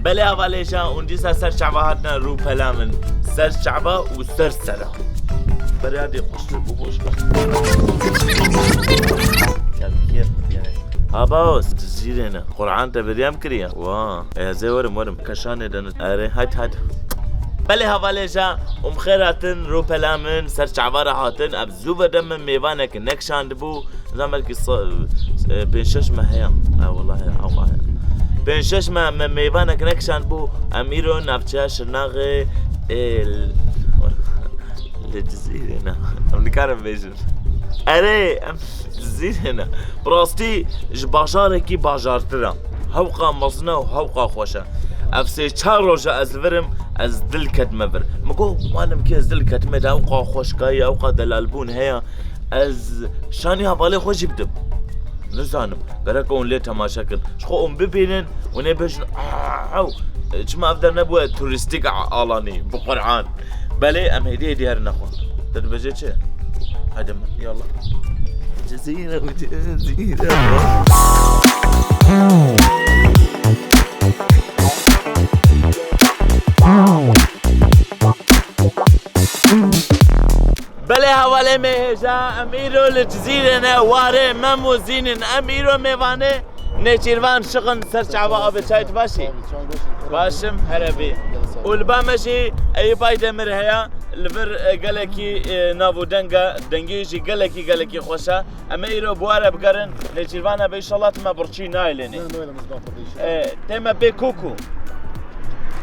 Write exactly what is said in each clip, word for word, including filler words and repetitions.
Belê hevalê jan, hûn dîsa ser çava hatine rûpela min. Ser çava û ser sera. Berya dê xweştir bû, boş ver. Kevkiyê yani. Haba os, Cizîrê ne. Qur'an te beriyam kiriye. Wa, e, ez ê werim, werim. Keşanê de ne. Erê, hadi, hadi. Belê hevalê jan, hûn bi xêr hatin, rûpela min, ser çava re hatin. Ev zû ve de min mêvanek nekşandibû. Nizam belkî sa-, e, pênc şeş me heye. Ha, welahi, Allah heye. Pênc şeş me, me mêvanek nekişandibû. Em îro navçeya Şirnaxê, e, li Cizîrê ne. Em nikarin bêjin. Erê, em Cizîrê ne. Bi rastî ji bajarekî bajartir e. Hewqa mezin e û hewqa xweş e. Ev sê çar roj e ez li vir im, ez dil ketime vir. Min got, "Malim kê ez dil ketime de hewqa xweşkayî, hewqa delalbûn heye." Ez şanî hevalê xwe jî bidim. Nizanim. Gerek hûn lê temaşe kin. Ji xwe hûn bibînin, hûn ê bêjin, "Aw, çima ev der nebûye turîstîk a-, alanî, bi Qur'an." Belê, em hêdî hêdî herin nexwe. Te dibêje çi? Hadi min, yallah. Cezîre, Cezîre. Belê hevalê me hêja, em îro li Cizîrê ne, warê Mem û Zîn in. Em îro mêvanê Nêçîrvan Şiq in, ser çava. Abê, çay tu baş î? Baş im, here bî. Û li ba me jî Eyûb Aydemir heye, li vir, e, gelekî, e, nav û deng e, dengê jî gelekî, gelekî xweş e. Em ê îro bi we re bigerin, Nêçîrvan e be, înşallah tu me birçî nayê lênê. Ne, ne öyle mizgaf kardeşim. E, tê me bê kûkû.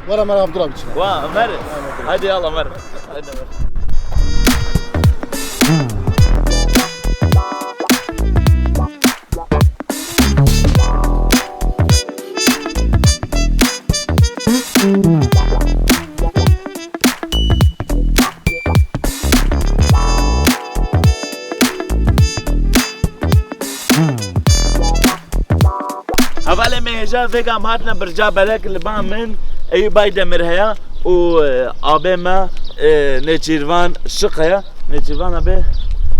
Were me re Abdullah biçine. Wa, mer. Hadi yallah, mer. Hadi mer. Hevalê me hêja, vêga em hatine birca belek, li ba min Eyûb Aydemir heye û, e, abê me, e, Nêçîrvan Şiq heye. Nêçîrvan abê,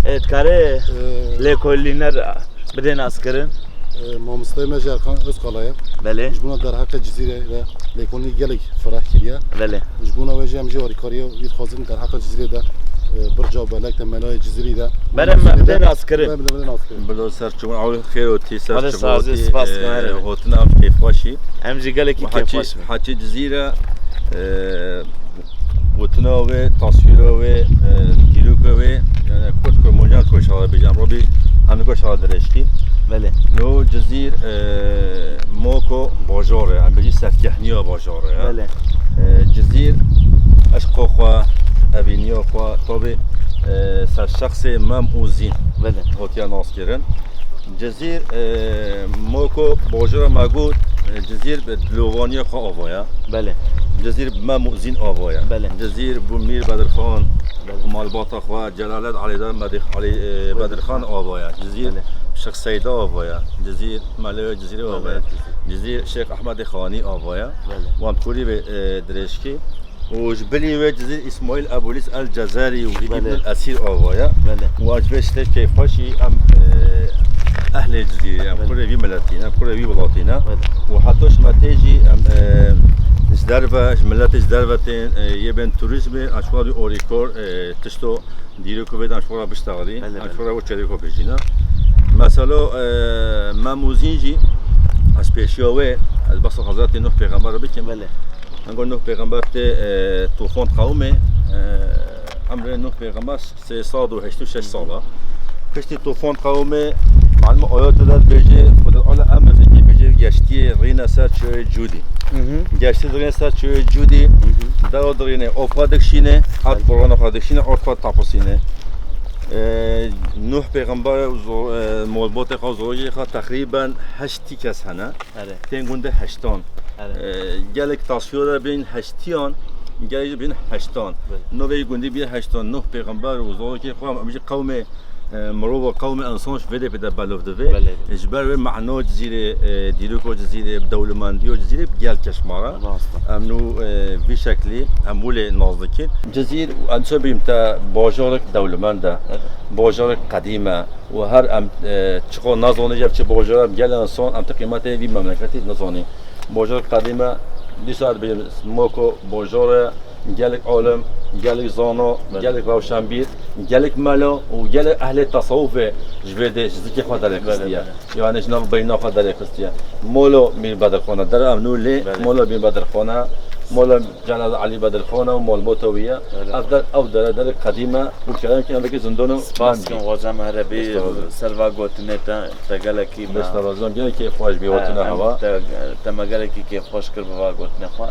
e, dikare, e, lêkolîner bidê naskirin. E, mamosteyê me jî Erkan Özkala ye. Belê. Ji bona derheqê Cizîrê de lêkolînê gelek fireh kiriye. Belê. Ji bona wê jî em jî alîkariya wî dixwazin derheqa Cizîrê de, e, birca belek de melayê Cizîrê de. Berem Cizîrê de bidê naskirin. Berem bidê naskirin. Bilo ser çûn, ew xêr û tî ser çûn. Spas, e, spas, e, gotin em kêfxweşî. Em jî gelekî kêfxweş in. Haçî Cizîre, e, gotina wê, taswîra wê, e, dîroka wê, yani, kurt kurmûnyan koşara bêjin, Robî, em koşara dirêjkî. Belê. No Cizîr, e, moko bajor e, em bêjî serkehniya bajor e. Belê. E, Cizîr, eşqa xwe, evîniya xwe, tabî, e, ser şexsê Mem û Zîn. Belê. Hotiye naskirin. Cizîr, e, moko bajora me got, e, Cizîr bi dilovaniya xwe ava ye. Belê. Cizîr bi Mem û Zîn ava ye. Belê. Cizîr bi Mîr Bedirxan, belê, û malbata xwe Celalet Alî de Medîx-, Alî, e, belê, Bedirxan ava ye. Cizîr, belê, Şêx Seyda ava ye. Cizîr, Meleya Cizîrê ava ye. Belê, Cizîr. Cizîr Şêx Ehmedê Xanî ava ye. Belê. Wan kurî ve, e, dirêjkî. Û ji bilî wê Cizîr Îsmaîl Ebûlîs El Cezerî û, belê, Îbn El Esîr ava ye. Belê. Û ez vê ştê kêfxweşî em, e, ehlê Cizîrê, em, belê, kurê vî miletî ne, kurê vî welatî ne. Belê. Û heta ji me tê jî em, e, ji derve, ji miletê ji derve tên, e, yê bên turîzmê, em ji xwe re wî orîkor, e, tişto dîroko vê de em ji xwe re biştexilî, belê, em ji xwe re, belê, wê çêrêko bijîne. Mesela, e, Mem û Zîn jî, ez pêşiya wê, ez behsa Hezretê Nuh Pêxember re bikim. Belê. Ango Nuh Pêxember tê, e, tufan qewimê, e, emrê Nuh Pêxember sê sed û heşt û şeş sal e. Piştî tufan qewimê, malum ayet de dibêje, Xwedê Teala emr dike, bêje, geştiyê rîne ser çiyayê Cûdî. Hı hı. Geştî dirîne ser çiyayê Cûdî, hı hı, dewa dirîne, ava dikişîne, erd, belê, borana xwe dikişîne, erd xwe tapisîne. E, Nuh Pêxember û zo-, e, malbatê xwe, zarokê xwe teqrîben heştî kes hene. Erê. Tên gundê heştan. Erê. E, gelek taswîra bîn heştiyan, gelek jî bîn heştan. Belê. Navê gundî bî heştan. Nuh Pêxember û zarokê xwe em jî qewmê, e, mirova, qewmê însan ji vê dê pê de belov divê. Belê. Ji ber wê mehna Cizîrê, e, dîroka Cizîrê, dewlemendiya Cizîrê bi gel keşmar e. Rast e. Em nû, e, vî şeklî em wê lê nas dikin. Cizîr, em çi bîm te bajarek dewlemend e. Evet. Bajarek qedîm e. Û her em, e, çiqo nazanî ev çi bajara, em gelên son, em ti qîmetê vî memleketî nazanî. Bajarek qedîm e, Dîsa dibêjim Moko Bojor e, gelek alim, gelek zano, Belê. Gelek rewşenbîr, gelek melo û gelek ehlê tesewufê ji vê dê ji zikê xwe derê Belê, xistiye. Belê. Yani ji nav beyna xwe derê xistiye. Molo Mîr Bedirxan e. Dera ev nû lê Belê. Molo Mîr Bedirxan e. Molo Celal Elî Bedirxan e û malbata wî ye. Belê. Ev der, ev dere, derek qedîm e. Û kerem kin, ev zindano Spas kim, xwazem here bî, Estağfurullah. Ser va gotinê te, te gelekî me. Bes razam, gelek kêfxweş bî, Ha, gotina em hewa. Te, te me gelekî kêfxweş kir bi va gotinê xwe.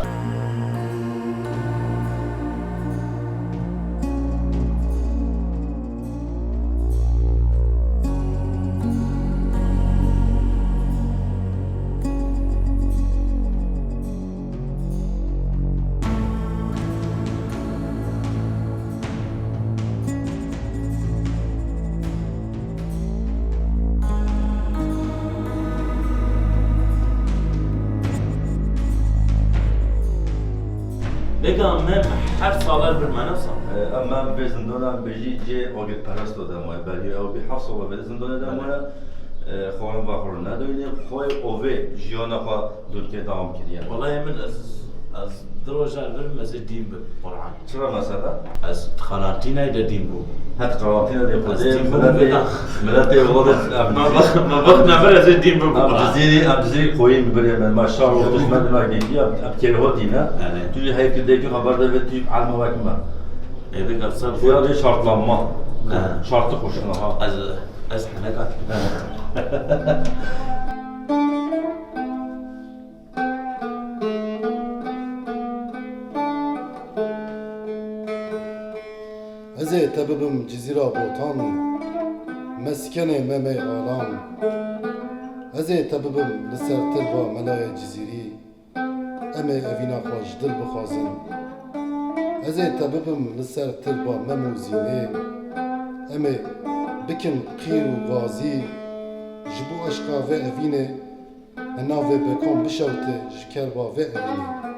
Vêga mem her salar bir menosa. E, em mem vê zindana em bêjî cê agirperesto de maye. Belê ew bî heft sala vê zindana de Belê. Maye. E, xwarin va xwarin nedoyne. Xwayê ovê jiyana xwe dûrkê dewam kiriye. Walayi min ez, ez di roja vir mezê dîn bi Qur'an. Çira mesela? Ez karantînayê de dîn bû. Het karantîna de Ez xwedê dîn bû miletê, bû. Miletê xwe de Me bak, me bak ne bir ez ê dîn bû Em bû. Cizîrî, em Cizîrî koyî mi birê me. Ma şar û dişmen de me gêkî, em, em kêrê xwe dîne. Yani. Tu jî heyf ki dêkî xeber de ve tu elma wek me. Ê, vê gatsa Xwedê şartlanma. He. Şartı koşuna ha. Ez, ez henek at. Ez ê te bibim Cizîra Botan, meskenê Memê Alan. Ez ê te bibim li ser tirba Melayê Cizîrî, em ê evîna xwe ji dil bixwazin. Ez ê te bibim li ser tirba Mem û Zînê, em ê bikin qîr û gazî, ji bo eşqa vê evînê. Hena vê bekan bişewite ji kerba vê evînê.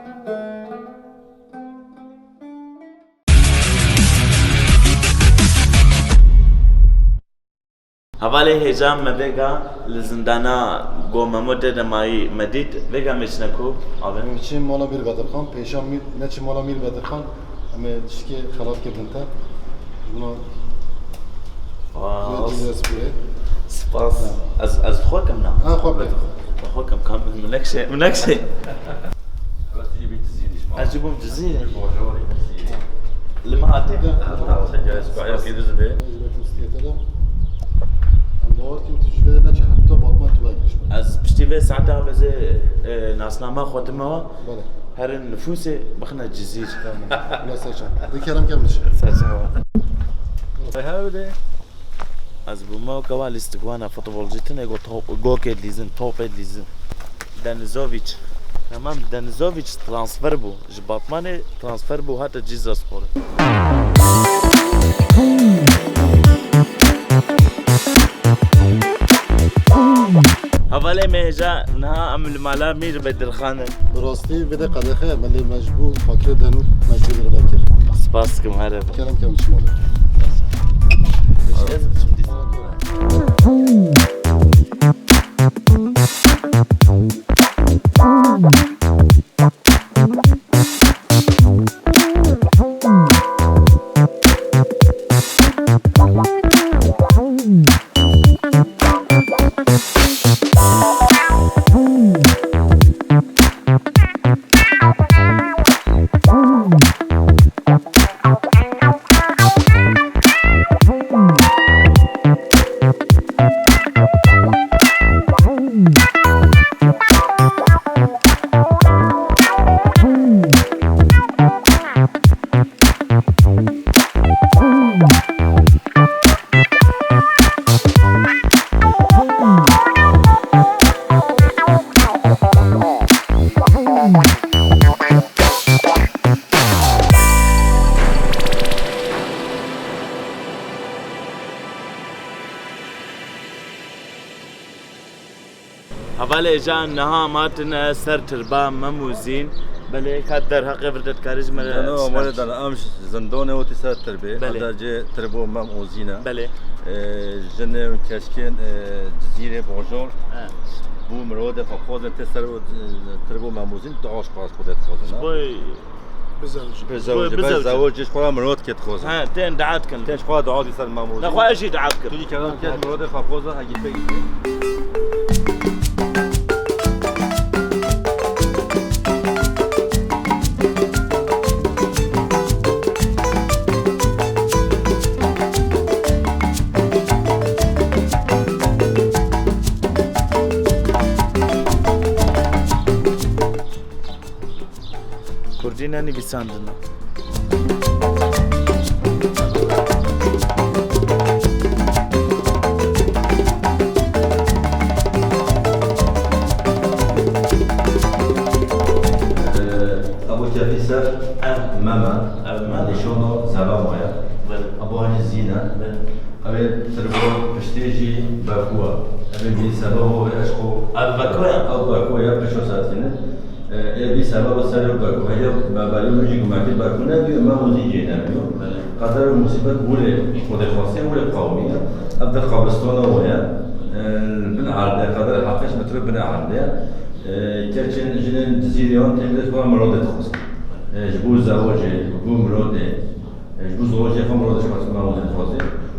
Hevalê hêja me vêga li zindana go Memo dê de mayî me dît, vêga me çine ku, abi? Çin mala Mîr Bedirxan, pêşa Mîr, ne çin mala Mîr Bedirxan, Em ê tiştekê xelat kirdin te. Ji bona Aa, Cizîrê Spîrê. Spas. Ha. Ez, ez xwe kim na? Ha, xwe kim. Xwe kim, kam, minekşe, minekşe. Ez jî bûm Cizîrî. Ez jî bûm Cizîrî. Bojorî Cizîrî. Li me hatî? De. Hatta sen gel, ez kuaya kê dizi be. Em bawer kim tu ji vê de neçe heta Batman tu vegiriş. Ez piştî vê saeta bezê, e, nasnama xwe dime wa. Belê. Herin nifûsê bixine Cizîr. Tamam. Wila ser çav. Di kerem kem diçe. Ser çav. Hewde. Ez bûme weke wa lîstikwana futbolcî tine go top, gokê dilîzin, topê dilîzin. Denizovic. Tamam, Denizovic transfer bû. Ji Batmanê transfer bû hate Cizresporê. Hevalê me hêja niha em li mala Mîr Bedirxan in. Bi rastî vê de qedexe ye, belê me ji bo xatirê denû me ji vê re vekir. Spas dikim, here. Kerem kem çima. Ez biçim dîsa. Hevalê hêja niha em hatine ser tirba Mem û Zîn. Belê, ka derheqê vir de dikarî ji me re Dano, şikayet were dana, em ji zindonê û tî ser tirbê. Belê. Heta cê tirbo Mem û Zîn e. Belê. Ee, jinê û keşkên, ee, Cizîrê Bojor. He. Bû mirodê xwe bixwazin tê ser û, e, tirbo memûzîn dua ji xwe Xwedê dixwazin, ha? Boy Bizewc. Bizewc, Boy bizewc. Bizewc, ji xwe mirodkê dixwazin. Ha, tên dua dikin. Tên ji xwe dua dî ser memûzîn. Nexwe ez jî dua dikim. Tu jî kerem kê mirodê xwe bixwazin, hegî pê. Kurdî ne nivîsandin e. Ebu Kefî ser Ev. Meme. Ev Meme. Nîşano zelama ye. Belê. Ebu Hanî Zîne. Belê. Ev ê telefon piştê jî Bekû ye. Ev ê bî sebebo wê eşqo. Ev Bekû ye? Ev Bekû ye, pişo setîne. E, ê bî sebebo ser Bekû. Heye me belê min jî gumetî Bekû nebîyo, me hozî cê nebîyo. Belê. Qeder û musîbet wile Xwedê xwestiye, wile qewmiye. Ev de qabristona wê ye. E, bin erdê, qeder heftêş metre bin erdê ye. E, keçên jinên Cizîrê wan têmilê xwe mirodê dixwest. E, ji bo zewacê, ji bo mirodê, e, ji bo zewacê xwe mirodê xwe dixwest, mirodê dixwest.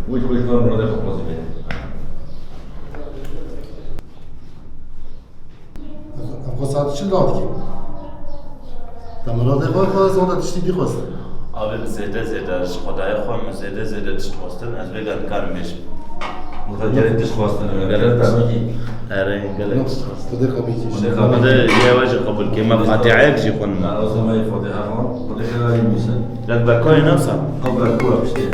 Wî xwe ji xwe mirodê xwe dixwest bê. Ev xwe saet çil dadikî. Te mirodê xwe xwest, wan de tiştî dî xwest. Abi, min zêde zêde ji Xwedayê xwe min zêde zêde tişt xwestin, ez vêga nikarim bêjim. Wexta gelek tişt xwestin, gelek tişt. Erê, gelek tişt xwestin. Xwedê qebîl kî. Xwedê qebîl. Xwedê yewa jî qebûl kî. Me Fatihayek jî xwin me. Ha, o zaman Fatiha xwin. Xwedê xêra wî bîse. Lek Bekoyê nasa? Ew Beko piştê.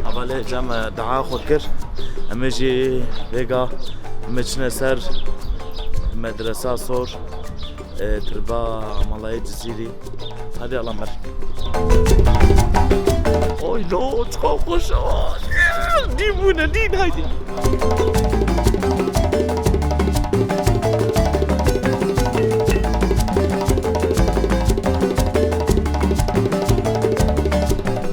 Hevalê, ca me dua xwe kir. Em ê jî vêga me çine ser medresa sor, e, tirba Malayê Cizîrî. Hadi Allah mer. Oy lo, çok hoş. Dîn bûne, dîn, haydi.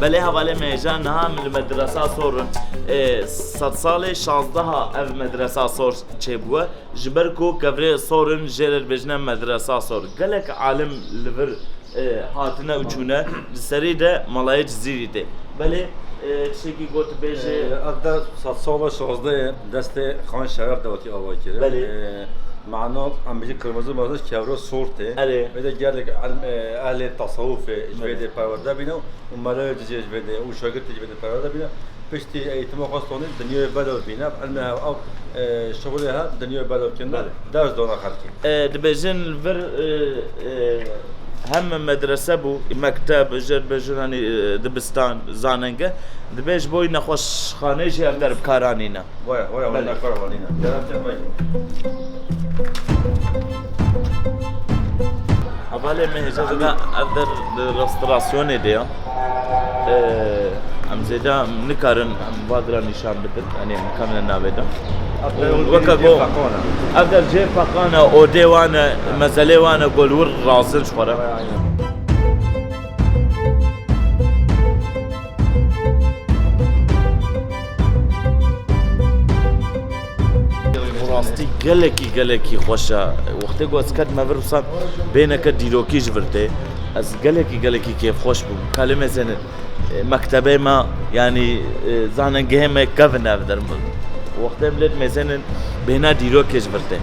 Belê hevalê me hêja niha em li medresa sor in. Ê, sed salê şazdeha ev medresa sor çêbûye. Ji ber ku kevirê sor in jê re dibêjine medresa sor. Gelek alim li vir, ê, hatine û çûne. Di serî de Malayê Cizîrî tê. Belê, ê, tiştekî got bêjê. Ê, ev der sed sala şazdeh ye, destê Xan Şeref de hatî ava kirin. Belê. Ê, mana em bijî Kırmızı Mezar kevro sor tê. Erê. Vê de gelek elm, ê, ehlê tasawufê ji vê Belê. de perwerde bîne û melayê Cizîrê ji vê de û şagirtê ji vê de perwerde bîne. Piştî eğitime xwe stonî dinyayê belav bîne. Ev ilmê hev, ev, e, şixulê hev dinyayê belav kirine. Belê. Ders dona xelkê. E, dibêjin li vir, e, e, hem medrese bû, mekteb, jê re dibêjin, hani, e, dibistan, zanenge. Dibê ji bo nexweşxanê jî ev der bi kar anîne. Waya, waya, Belê. waya, kar anîne. Kerem te vay. Hevalê me hêja dida ev der di restorasyonê de ya. Ee, em zêde nikarin em va dira nîşan bidin. Hani em kamine navê de. Ev der Û weke cihê go, feqan e. ev der cihê feqan e, odê wan e, mezelê wan e, go li wir razin ji xwe re. Aynen. Bi rastî gelekî, gelekî xweş e. Wextê ku ez ketime vir, wisa bêhneke dîrokî ji vir tê. Ez gelekî, gelekî kêfxweş bûm. Kalê me zêne, e, mektebê me, yanî, e, zanengehê me kevin ev der. Wextê em lê dimêzênin, bêhna dîrokê ji vir tê.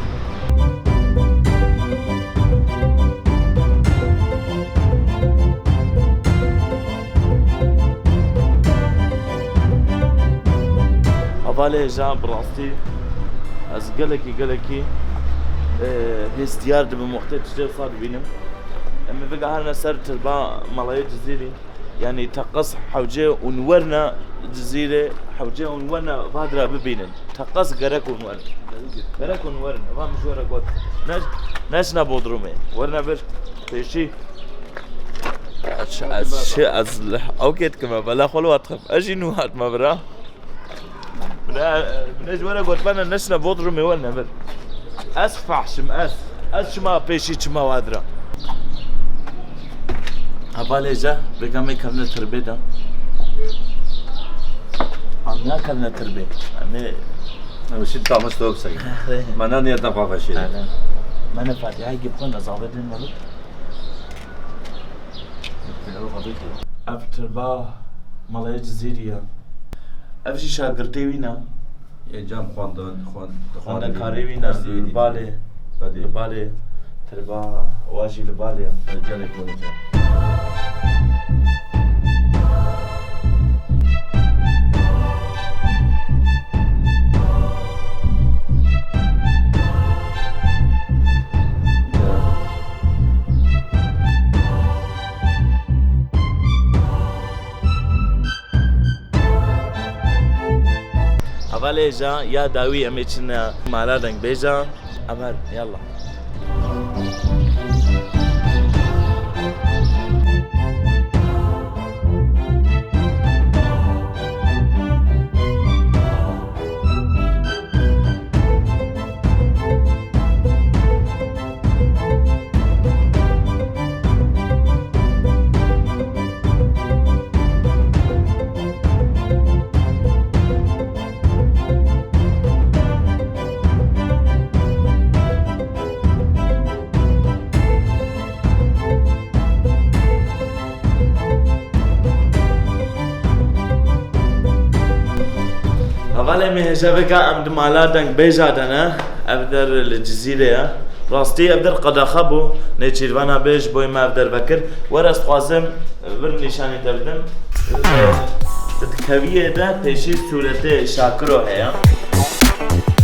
Hevalê hêja, bi rastî ez gelekî, gelekî, e, hêstiyar dibim wextê tiştê wisa dibînim. Em ê vegerine ser tirba Malayê Cizîrî. Yanî teqez hewce hûn werine Cizîrê, hewce hûn werine vadira bibînin. Teqez gerek hûn werin. Gerek hûn werin. Eva min ji we re got. Ne, neçine Bodrumê. Werine vir pêşî. Ez, ez, şi, ez lih, ew kê dikime, bela xwe li we dixim. Ez jî nû hatime vir ha. Bine, bine ji we re gotibana neçine Bodrumê, werine vir. Ez fahşim ez. Ez çima pêşî çima wadira. Hevalê je, bêga me kevne tirbê de. Em ne kevne tirbê. Em ê Ew şit tamis tok sey. Mana niyeta xwe veşê. Aynen. Me ne Fatihayê gib xwe nezavê din me. Ev tirba Malê Cizîrî ye. Ev jî şagirtê wî ne. Yê cem xwendin, xwend-, Xwendekarê wî ne, li balê. Belê. Li balê. Tirba wa jî li balê ye. Gelek were. Hevalê je ya dawî em ê çine mala dengbêjan. Emer, yallah. Hevalê me hêja veke em di mala dengbêja de ne. Ev der li Cizîrê ye. Rastî ev der qedexe bû. Nêçîrvana bê ji bo me ev der vekir. Were ez dixwazim vir nîşanî te bidim. Di keviyê de pêşî sûretê Şakiro heye.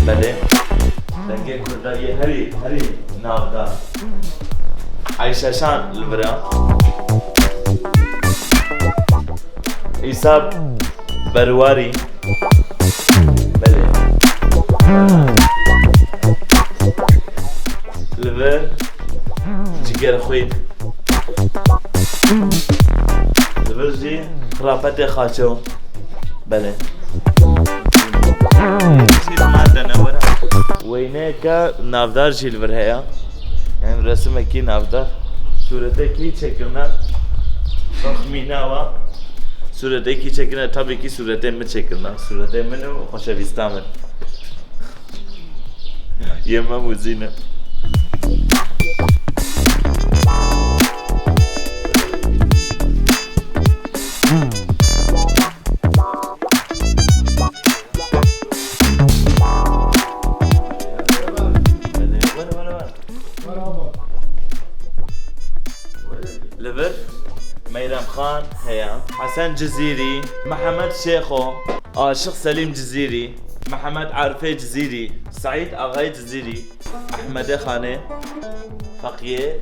Belê. Dengê Kurda yê herî, herî navdar. Eyşeşan li vir e. Îsa Berwarî. Belê. Li vir Cigerxwîn. Li vir jî Xirafetê Xaço. Belê. Weyneyeke navdar jî li vir heye. Em resimekî navdar. Sûretekî çêkirine. Taxmîna wa. Sûretekî çêkirine, tabii ki sûretê min çêkirine. Sûretê min û xweşevîsta min. Yê Mem û Zîne. Li vir Meyrem Xan heye, Hesen Cizîrî, Mihemed Şêxo, Aşiq Selîm Cizîrî, Mihemed Arifê Cizîrî, Seîd Axayê Cizîrî, Ehmedê Xanê, Feqiyê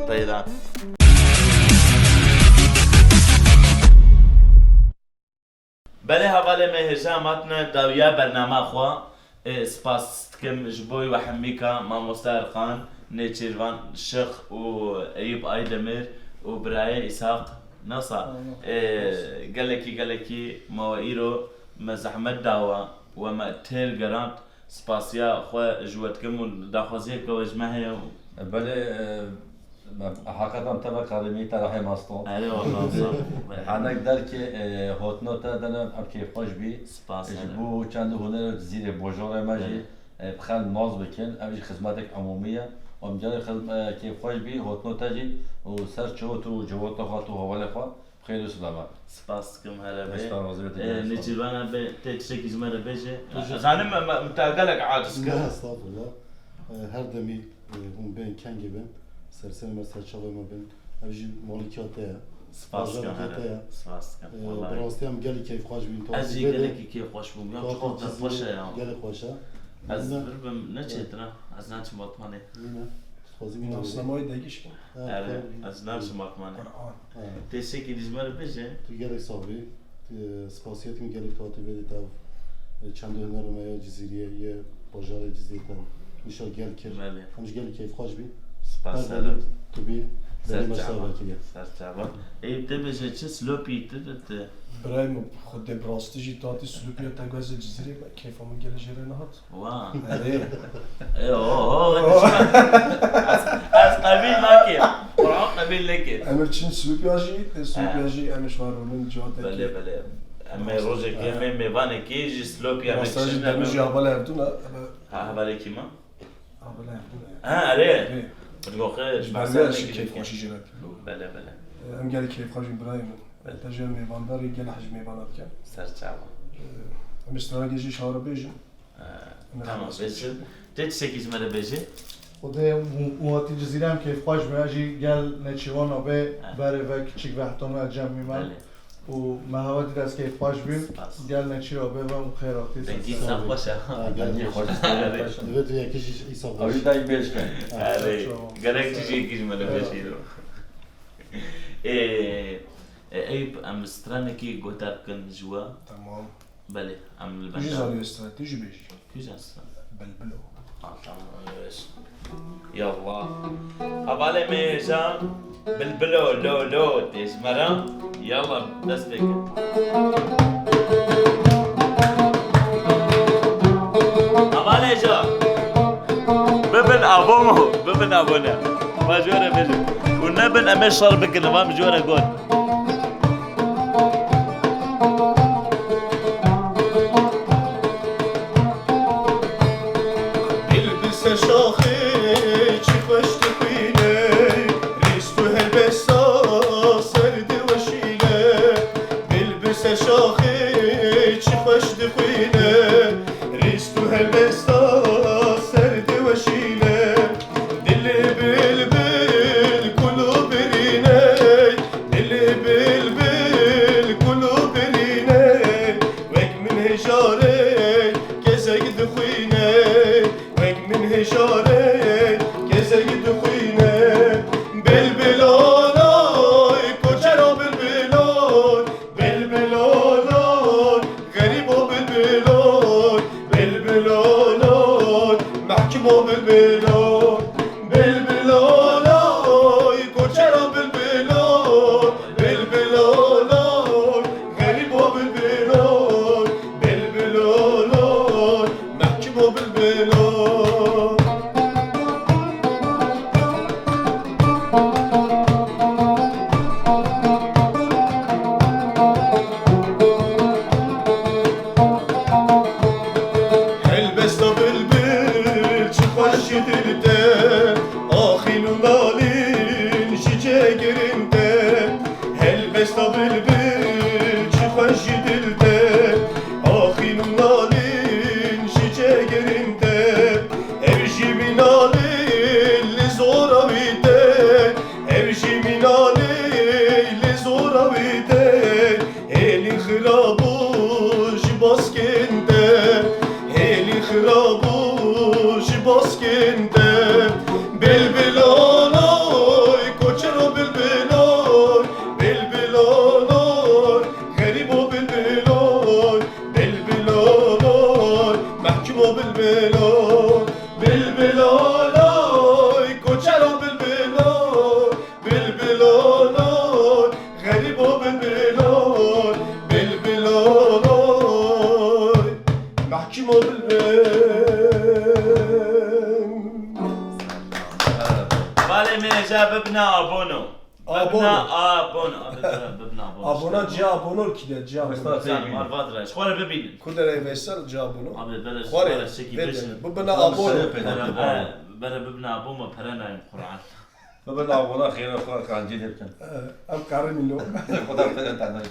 Teyran. Belê hevalê me hêja em hatine dawiya bernama xwe. Ê, spas dikim ji bo we hemîka, mamoste Erkan, Nêçîrvan Şix û Eyûp Aydemir û birayê Îshaq Nasa. Ê, gelekî, gelekî me we îro me zehmet dawa, we me têr gerand. Spasiya xwe ji we dikim û daxwaziyeke we ji me heye û Belê, e, me, heqetan te ve qedimî te rehê maston. Erê, wallah, sağ ol. Henek derkê, e, hotno te dene em kêfxweş bî. Spas, Ji erê. bo çend hunerê Cizîrê bojorê me jî, Erê. e, bi xel nas bikin. Ev jî xizmetek umûmî ye. Em gelê xizm-, e, kêfxweş bî, hotno te jî û ser çiyo tu û civata xwe tu hevalê xwe. Xêr û silamet. Spas dikim, here bê. Ez spas vaziyetê Ê, geldim. Nêçîrvana bê, tê tiştekî ji me re bêje. Tu ji Ez zanim me, me, me te gelek aciz kir. Ne, estağfurullah. Ê, her demî, ê, hûn bên kengê bin, serserê me, serçavê me bin. Ev jî malîkiya te ye. Spas dikim, Bajareke here. te ye. Spas dikim, Ê, wallahî. Bi rastî em gelî keyfxweş bîn. Ez jî Tatilê de gelekî keyfxweş bûm. Ya, tatil çiqas te xweş e ya. Gelek xweş e. Ez Ne? vir bim, ne çêtir e. Ez naçim Batmanê. Nîne. Dixwazî bîne Naxnamayê degîş bû. Ha, Erê, tabii. ez naçim Batmanê. Qur'an. Ha. Tê şekî dî ji me re bêje. Tu gelek sax bî. Tu, spasiyetî min gelek tu hatî vê dî tev. E, çend hunerê me ya Cizîriyê, yê bajarê Cizîrê tev. Nîşa gel kir. Belê. Em ji gelek keyfxweş bî. Spas, Her serê. demî tu bî. Ser çava. Ser çava. Ê, te bêje çi, Silopî tu de te? Birayê min, xwedê bi rastî jî tatî Silopî ya te guhezê Cizîrê me, kêfa min gelê jê re nehat. Wa. Erê. Ê, oho, ez, ez qebîl nakim. Quran qebîl nekim. Em ê çin Silopî ya jî, te Silopî ya jî em ê şwar rûnin ciwatekê. Belê, belê. Em ê rojekê, em ê mêvanekê ji Silopî ya me kişin. Rasta jî demê jî hevalê hevdû ne, em ê Ha, hevalê kî me? Hevalê hevdû ne. Ha, erê. Erê. Min goxe, ji ber vê ya jî kêfxweşî jê re. Belê, belê. Em gelek kêfxweş in birayê min. Belê. Te jî mêvandarî, gelek hej mêvana dikin. Ser çava. Em ê stranekê jî şara bêjin. Ee, tamam, bêjin. Tê tiştekî ji me re bêjî? Xwedê û, û hatî Cizîrê em kêfxweş bin, ez jî gel nêçîrwana bê, berê ve kiçik ve heta me cem bîme. Belê. Û me hewe dî ez kêfxweş bîm. Spas. Gel nêçîra bê ve û xêr hatî. Dengî ser xweş e. Ha, gelek xweş e. Divê tu yekî jî îsa xweş. Ew jî dayî bêjke. Erê, gelek tiştekî ji me re bêjî. Ê, ê, Eyüp, em stranekî guhdar bikin ji we. Tamam. Belê, em li benda. Tu jî zanî wê stran, tu jî bêjî. Kîjan stran? Bilbilo. Ha, tamam, öyle olsun. Yallah. Hevalê me hêja, Bilbilo, lo, lo, tê ji me re. Yallah, dest pê kin. Hevalê hêja. Bibin abone, bibin abone. Ma ji we re bêjim. Û nebin em ê şer bikin, va min ji we re got. Bilbil ser şaxê çi xweş dixwîne, rîst û helbesta ser diweşîne. Bilbil ser şaxê çi xweş dixwîne, rîst û helbesta ser diweşîne. Dilê bilbil kul û birîne, dilê bilbil kul û birîne, wek min hêjarê kezek dixwîne, wek min hêjarê kezek dixwîne. Bilbilanay, koçera bilbilan, bilbilanay, xerîbo bilbilanay, bilbilanay, mehkimo bilbilanay, bilbilanay, koçera bilbilanay, bilbilanay, xerîbo bilbilanay, bilbilanay, mehkimo bilbilanay. Helbesta bilbil çi xweş ji dil te, axîn û nalîn ji cegirên te. Helbesta bilbil çi xweş ji dil te, axîn û nalîn ji cegirên te. Ev jî mînalî li zora wî tê, ev jî mînalî li zora wî tê. Hêlî xirabû ji baskên te, hêlî xirabû ji baskên te. Bilbilanay, koçero bilbilanay, bilbilanay, xerîbo bilbilanay, bilbilanay, mehkimo bilbilanay, bilbilanay, koçero bilbilanay, bilbilanay, xerîbo bilbilanay, bilbilanay, mehkimo bilbil. Hevalê me hêja bibne abono. Bibne abono. Abi, bibne abono. Abona, cihê abono kî de, cihê abono. Veysel, Marvat re. Xwe re bibînin. Ku derê Veysel, cihê abono? Abi, bere, xwe re, bere şekî vê beşin. Bibine abono. Bere, bere bibne abono, pere nayên Qur'an. Bibin abona xêra xwe kancî lê bikin. Em karin îno. Xweda pere te nayê.